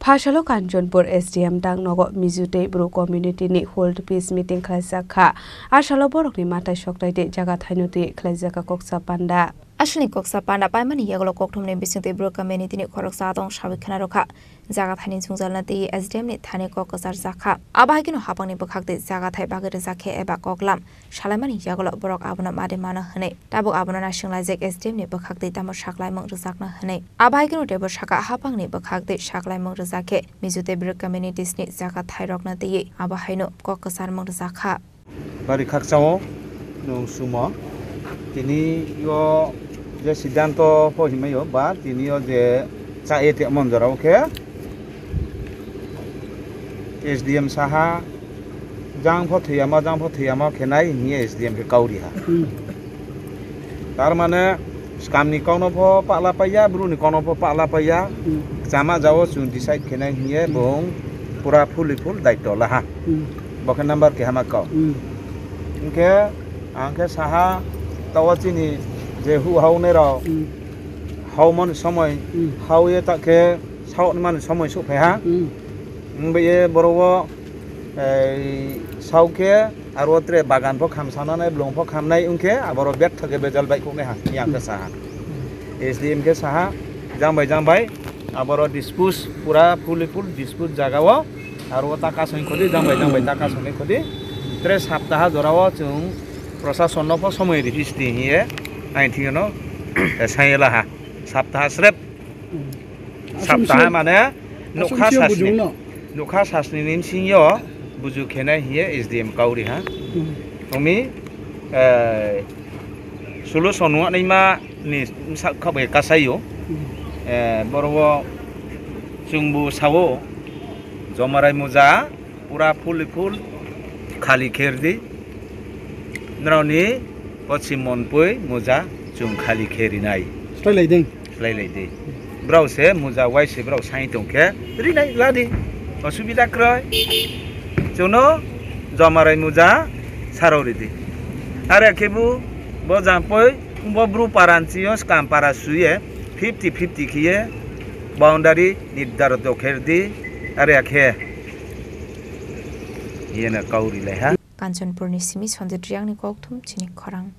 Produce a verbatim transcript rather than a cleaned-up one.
Phasalo Kanchanpur S D M dang nogo Mizo tei Bru community ni hold peace meeting khlaijak kha. A salo borokni matai soktai tei jaga thaino twi khlaijak kha koksa panda. Aswkni koksa panda paimani yagulo kokthumni bisingtwi Bru community ni khoroksa atong sawi khna rwkha. Jaga thaini jwngjalna tei S D M ni thani kok kwchar jakha. Abo hai kheno hapangni bwkhak tei jaga thai bagwi rwjak khe eba koklam salaimani yagulo borok abono made mano hwnwi. Tabuk abono naisinglaijak S D M ni bwkhak tei tamo saklaimung rwjakna hwnwi. Abo hai kheno teibo sakha hapangni bwkhak tei saklaimung rwjak khe Mizo tei Bru communities ni jaga thairokno twiwi abo haino kok kwcharmung rwjakha. Bari khakchao nwng sumo. Tini o je siddhanto pho himai o ba tini o je cha e te mon jorao khe S D M saha jang pho thwiyama, jang pho thwiyama khe nai hiye S D M khe kauri ha. Hmm. Tar mane, swkam ni kok no pho pahla paiya, bru ni kok no pho pahla paiya. Hmm. Chama jao chwng decide khe nai hiye Hmm. bung pura fully full daityo laha. Hmm. Bo khe number keha ma kok. Hmm. Hinkhe ang khe saha tawa chini je hu hau nai rok Hmm. hau mani somoi Hmm. hau ye ta khe saok ni mani somoi suh phai ha. Hmm. Wng bai ye borok o, ei, saok khe aro tre bagan pho kham sananai, blong pho khamnai wng khe aboro betha khe bejal bai khoknai ha, yang khe saha. S D M khe saha, jang bai jang bai, aboro dispose, pura fully full dispose jaga o, aro ta kasong khodi, jang bai jang bai ta kasong khodi. Tre saptaha jora o chwng prosason no pho somoi riphi sidi hiye, aini thik no, eh, sai laha. Saptaha srep. Hmm. Saptaha mane nokha sasni. Nokha sasni ni singyo buju khenai hiye S D M kauri ha. Hmm. Omi, eh, solution wanaima ni sak khabai kasayo. Hmm. Eh, boro o chwngbu sao Jomarai Muja pura fully full khali kher di. Nrao ni pochim monpui muja chwng khali khe rinai. Slai lai ding. Slai lai di. Brao se muja wai se brao sai tong khe rinai la di. Osubida kroi. Chwngno Jomarai Muja sarao ri di. Are khe bu bo jampoi bo bru paranchi o skam para suye fifty fifty khiye boundary niddaro dokher di. Are khe yena kauri lai ha. Kanchanpurni simi Sanjit Riyangni kokthum chini khorang.